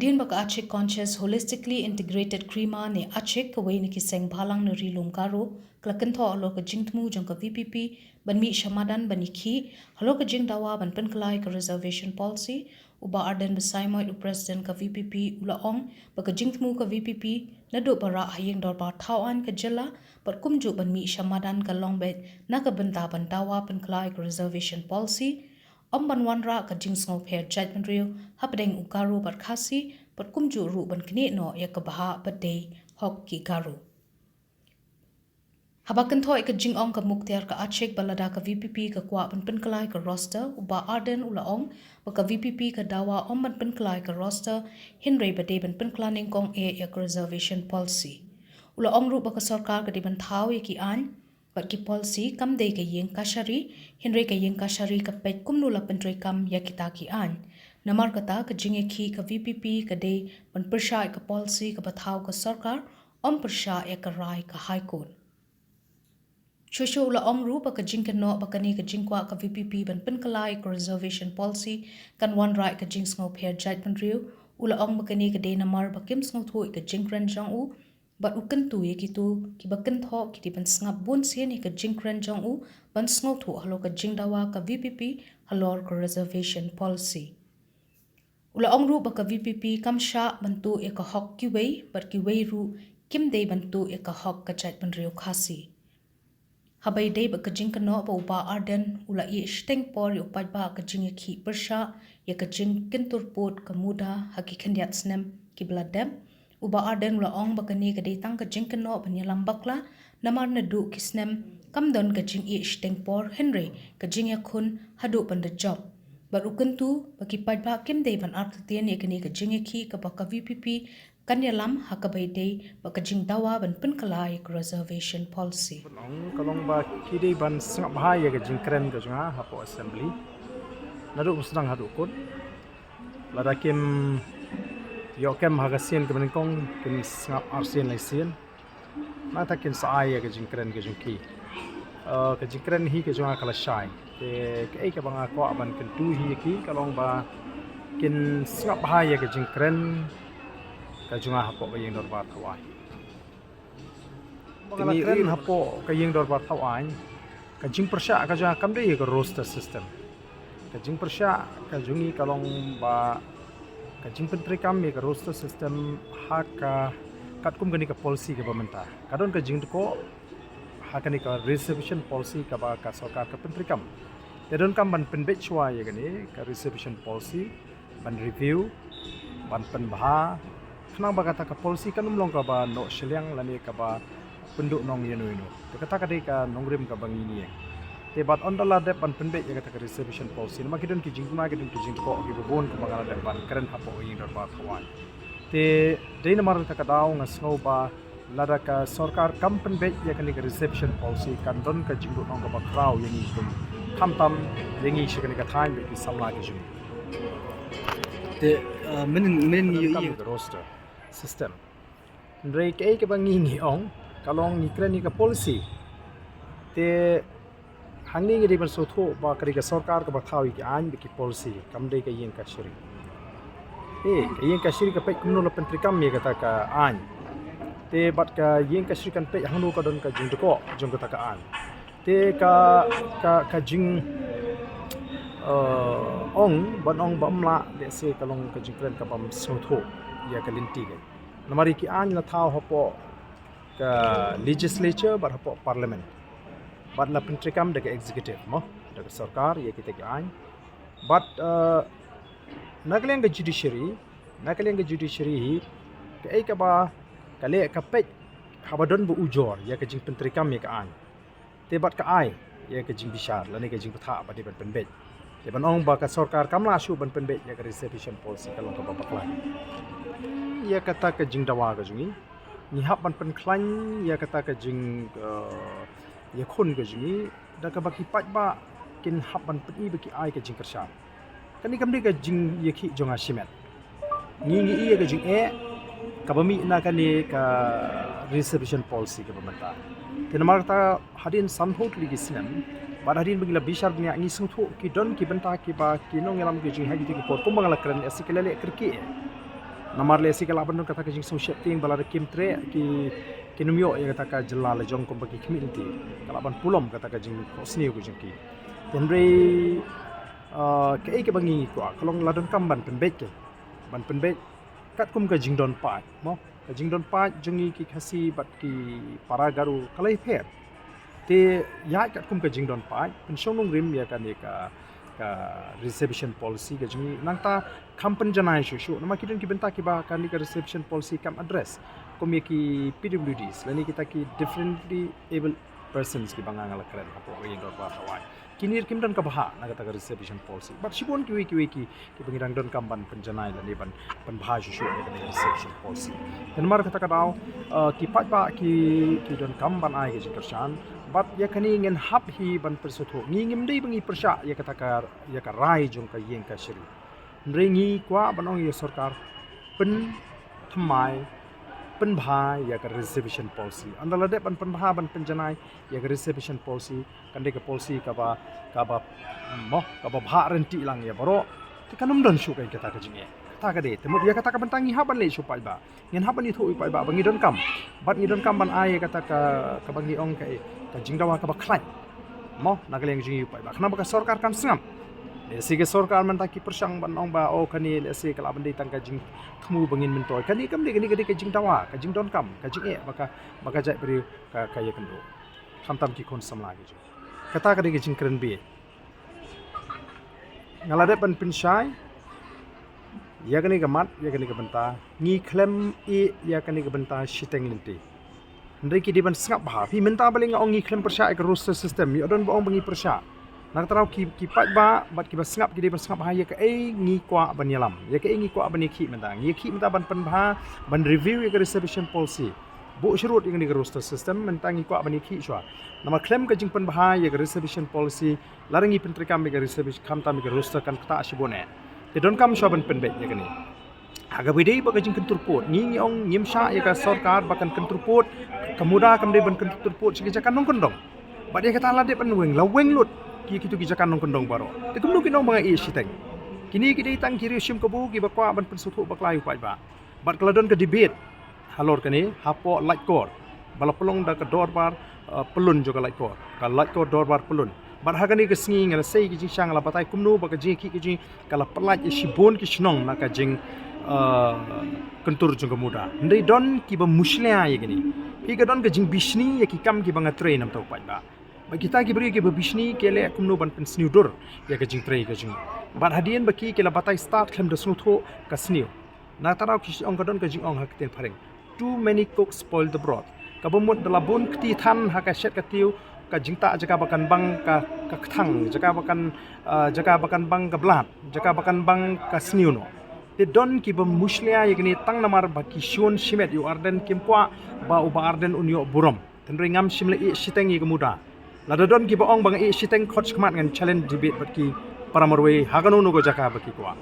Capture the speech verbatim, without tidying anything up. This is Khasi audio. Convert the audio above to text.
Hadien ba ka Achik Conscious Holistically Integrated Krima ne Achik, kawei na ki seng bhalang na Ri Lum Garo, ka la kynthoh halor ka jingthmu jong ka V P P ban mih sha madan ban ïakhih halor ka jingdawa ban pynkylla ïa ka Reservation Policy, u Bah Ardent Basaiawmoit, u President ka V P P, u la ong ba ka jingthmu ka V P P naduh ba rah ha ïing dorbar thaw aiñ ka jylla bad kumjuh ban mih sha madan ka long beit na ka bynta ban dawa pynkylla ïa ka Reservation Policy, ym ban wanrah ka jingsngewpher jaitbynriew hapdeng u Garo bad Khasi, bad kumjuh ruh ban knieh noh ïa ka bhah bad dei hok ki Garo. Haba kynthoh ïa ka jingong ka Mukhtiar ka Achik ba lada ka V P P ka kwah ban pynkylla ïa ka roster, u Bah Ardent u la ong ba ka V P P ka dawa ym ban pynkylla ïa ka roster, hynrei ba dei ban pynkylla nyngkong eh ïa ka Reservation Policy. U la ong ruh ba ka sorkar ka dei ban thaw ïa ki aiñ bad ki policy, kam dei ka ïing kashari, hynrei ka ïing kashari ka peit kumno la pyntreikam ïa kita ki aiñ. Namar kata ka jingïakhih ka V P P ka dei ban pyrshah ïa ka policy kaba thaw ka sorkar, ym pyrshah ïa ka rai ka High Court. Shuh shuh u la ong ruh ba ka jingkynnoh ba kane ka jingkwah ka V P P ban pynkylla ïa ka Reservation Policy kan wanrah ïa ka jingsngewpher jaitbynriew, u la ong ba kane ka dei namar ba kim sngewthuh ïa ka jingkren jong u, bad u kyntu ïa kito kiba kynthoh ki dei ban sngap bun sien ïa ka jingkren jong u ban sngewthuh halor ka jingdawa ka V P P halor ka Reservation Policy. U la ong ruh ba ka V P P kam shah ban tuh ïa ka hok kiwei bad kiwei ruh kim dei ban tuh ïa ka hok ka jaitbynriew Khasi. Haba ïadei bad ka jingkynnoh ba u Bah Ardent u la ïeh shiteng por ïa u paidbah ka jingïakhih pyrshah ïa ka jingkyntur pud ka MUDA ha ki khyndiat snem kiba la dep, u Bah Ardent u la ong ba kane ka dei tang ka jingkynnoh ban ïalam bakla, namar naduh ki snem kam don ka jingïeh shiteng por, hynrei ka jingïakhun haduh ban da jop. Bad u kyntu ba ki paidbah kim dei ban artatien ïa kane ka jingïakhih kaba ka V P P kan ïalam ha kaba ïadei bad ka jingdawa ban pynkylla ïa ka Reservation Policy. Ong ka long ba ki dei ban sngap bha ïa ka jingkren ka jong nga hapoh Assembly, naduh ba sdang haduh kut. Lada kim ïoh kem ha ka sien kaba nyngkong, kin sngap arsien laisien. Nangta kin sa ai ïa ka jingkren ka jong ki. Eh, ka jingkren hi ka jong nga ka la shai. Te kaei kaba nga kwah ban kyntu hi ïa ki ka long ba kin sngap bha ïa ka jingkren ka jong nga hapoh ka ïing dorbar thaw aiñ. Ba nga la kren hapoh ka ïing dorbar thaw aiñ, ka jingpyrshah ka jong nga kam dei ïa ka roster system. Ka jingpyrshah ka jong ngi ka long ba ka jingpyntreikam ïa ka roster system ha ka katkum kane ka policy kaba mynta. Ka don ka jingdkoh ha kane ka reservation policy kaba ka sorkar ka pyntreikam. Te donkam ban pynbeit shuwa ïa kane ka reservation policy, ban review, ban pynbha, khnang ba kata ka policy kan ym long kaba noh shiliang lane kaba pynduh nong ïano ïano. Te kata ka dei ka nongrim kaba ngi ngi. Te bad ynda la dep ban pynbeit ïa kata ka reservation policy, namar ki don ki jingkynmaw, ki don ki jingkynmaw kiba bun kiba nga la dep ban kren hapoh ïing dorbar thaw aiñ. Te dei namar kata ka daw nga sngew ba lada ka sorkar kam pynbeit ïa kane ka reservation policy kan don ka jingduhnong kaba khraw ïa ngi kum, khamtam ïa ngi sha kane ka thaiñ bad ki samla ki jong ngi. Te, uh, mynnin, mynnin ngi ïohi ïa ka roster system. Hynrei kaei kaba ngi ngi ong ka long ngi kren ïa ka policy. Te hangne ngi dei ban sngewthuh ba ka dei ka sorkar kaba thaw ïa ki aiñ bad ki policy, kam dei ka ïing kashari. Eh, ka ïing kashari ka peit kumno la pyntreikam ïa kata ka aiñ. Te bad ka ïing kashari kan peit hangno ka don ka jingdkoh jong kata ka aiñ. Te ka, ka, ka jing, eh, ong, ban ong ba ym lah, lehse ka long ka jingkren kabym sngewthuh ïa ka lynti ka. Namar ïa ki aiñ la thaw hapoh ka legislature bad hapoh parliament. Bad la pyntreikam da ka executive mo, da ka sorkar ïa kita ki aiñ. Bad, eh, na ka liang ka judiciary, na ka liang ka judiciary hi, kaei kaba ka leh ka peit haba don ba ujor ïa ka jingpyntreikam ïa ka aiñ. Te bad ka ai ïa ka jingbishar lane ka jingbatai ba dei ban pynbeit. Te ban ong ba ka sorkar kam lah shuh ban pynbeit ïa ka reservation policy ka long kaba bakla. Ïa kata ka jingdawa ka jong ngi, ngi hap ban pynkhlaiñ ïa kata ka jing, eh, ïakhun ka jong ngi da kaba ki paidbah kin hap ban pyni ba ki ai ka jingkyrshan. Kane kam dei ka jingïakhih jong nga shimet. Ngi ngi ïa ka jingeh kaba mih na kane ka reservation policy kaba mynta. Te namar kata hadien sanphew tylli ki snem bad hadien ba ngi la bishar bniah ngi sngewthuh ki don ki bynta kiba ki nongïalam ki jong ngi ha kito ki por kumba nga la kren, lehse ki la leh kyrkieh. Namar lehse ka lah ban don kata ka jingsngewsih tieng ba lada kim treh ki, kin ym ïoh ïa kata ka jylla la jong kumba ki khmih lynti. Ka lah ban pulom kata ka jingphohsniew ka jong ki. Hynrei, ah, kaei kaba ngi kwah ka long la donkam ban pynbeit ka, ban pynbeit katkum ka jingdon paid, mo. Ka jingdon paid jong ngi ki Khasi bad ki para Garo ka la ïapher. Te ïa katkum ka jingdon paid, pynshong nongrim ïa kane ka, ka reservation policy ka jong ngi, nangta kham pynjanai shuh shuh. Namar ki don ki bynta kiba kane ka reservation policy kam address, kum ïa ki P W Ds lane kita ki differently abled persons kiba nga nga la kren hapoh ka ïing dorbar dawai. Kine kim don ka bha na kata ka reservation policy. Bad shibun kiwei kiwei ki, kiba ngi dang donkam ban pynjanai lane ban pynbha shuh shuh na kata ka reservation policy. Te namar kata ka daw, eh, ki paidbah ki, ki donkam ban ai ka jingkyrshan. Bad ïa kane ngin hap hi ban pyrsngewthuh. Ngi ngim dei ba ngi pyrshah ïa kata ka, ïa ka rai jong ka ïing kashari. Hynrei ngi kwah ban ong ïa sorkar pynthymmai, pynbha ïa ka reservation policy. Ynda la dep ban pynbha ban pynjanai ïa ka reservation policy, kan dei ka policy kaba, kaba, mo, kaba bha ryntih lang ïa baroh. Te kan ym don shuh ka, kata ka jingeh. Kata ka dei, te mut ïa kata ka bynta ngi hap ban leit sha u paidbah. Ngin hap ban ïathuh ïa u paidbah ba ngi donkam. Bad ngi donkam ban ai ïa kata ka, kaba ngi ong ka, ka jingdawa kaba khlaiñ, mo, na ka liang jong ngi u paidbah. Khnang ba ka sorkar kan sngap. Lehse ka sorkar mynta ki pyrshang ban ong ba, oh, kane lehse ka lah ban dei tang ka jingthmu ba ngin myntoi. Kane kam dei, kane ka dei ka jingdawa, ka jingdonkam, ka jingeh ba ka, ba ka jaitbynriew ka, ka ïakynduh. Khamtam ki khun samla ki jong. Kata ka dei ka jingkren beit. Nga la dep ban pynshai ïa kane ka mat, ïa kane ka bynta, ngi khlem ïeh ïa kane ka bynta shiteng lynti. Hynrei ki dei ban sngap bha. Phi mynta balei nga ong ngi khlem pyrshah ïa ka roster system, ïoh don ba ong ba ngi pyrshah. Na kata ka daw ki, ki paidbah bad kiba sngap ki dei ban sngap bha ïa kaei ngi kwah ban ïalam, ïa kaei ngi kwah ban ïakhih mynta. Ngi ïakhih mynta ban pynbha, ban review ïa ka reservation policy. Buh sharud ïa kane ka roster system, mynta ngi kwah ban ïakhih shuwa. Namar khlem ka jingpynbha ïa ka reservation policy, lada ngi pyntreikam ïa ka reservation, khamtam ïa ka roster kan ktah shibun eh. Te donkam shuwa ban pynbeit ïa kane. Ha kaba ïadei bad ka jingkyntur pud, ngi, ngi ong ngim shah ïa ka sorkar ba kan kyntur pud, ka MUDA kam dei ban kyntur pud sha ki jaka nongkyndong. Bad ïa kata la dep ban weng, la weng lut ki, kito ki jaka nongkyndong baroh. Te kumno kin ong ba nga ïeh shiteng? Kine ki dei tang ki riew shim kabu kiba kwah ban pynsngewthuh bakla ïa u paidbah. Bad ka la don ka debate halor kane hapoh Laitkor, ba la pynlong da ka dorbar, uh, pyllun jong ka Laitkor, ka Laitkor dorbar pyllun. Bad ha kane ka sngi nga la sei ki jingshang, la batai kumno ba ka jingïakhih ka jong ngi ka la pyllait ïa shibun ki shnong na ka jing, uh, kyntur jong ka MUDA. Hynrei don kiba mushlia ïa kane. Phi, ka don ka jingbishni ïa ki kam kiba nga trei, namar u paidbah. Bad kita ki briew kiba bishni ki leh kumno ban pynsniew dur ïa ka jingtrei ka jong ngi. Bad hadien ba ki, ki la batai stad khlem da sngewthuh ka sniew. Na kata ka daw ki ong, ka don ka jingong ha ka ktien phareng, "Too many cooks spoil the broth." Kaba mut da la bun kti than ha ka shet ka tiew, ka jingtah jaka ba kan bang ka, ka kthang, jaka ba kan, ah, jaka ba kan bang ka blad, jaka ba kan bang ka sniew noh. Te don kiba mushlia ïa kane tang namar ba ki shun shimet ïa u Ardent, kim kwah ba u Bah Ardent un ïoh burom. Hynrei ngam shym la ïeh shiteng ïa ka MUDA. Lada don kiba ong ba nga ïeh shiteng, khot shakhmat, ngan challenge debate bad ki para marwei ha kano kano ka jaka ba ki kwah.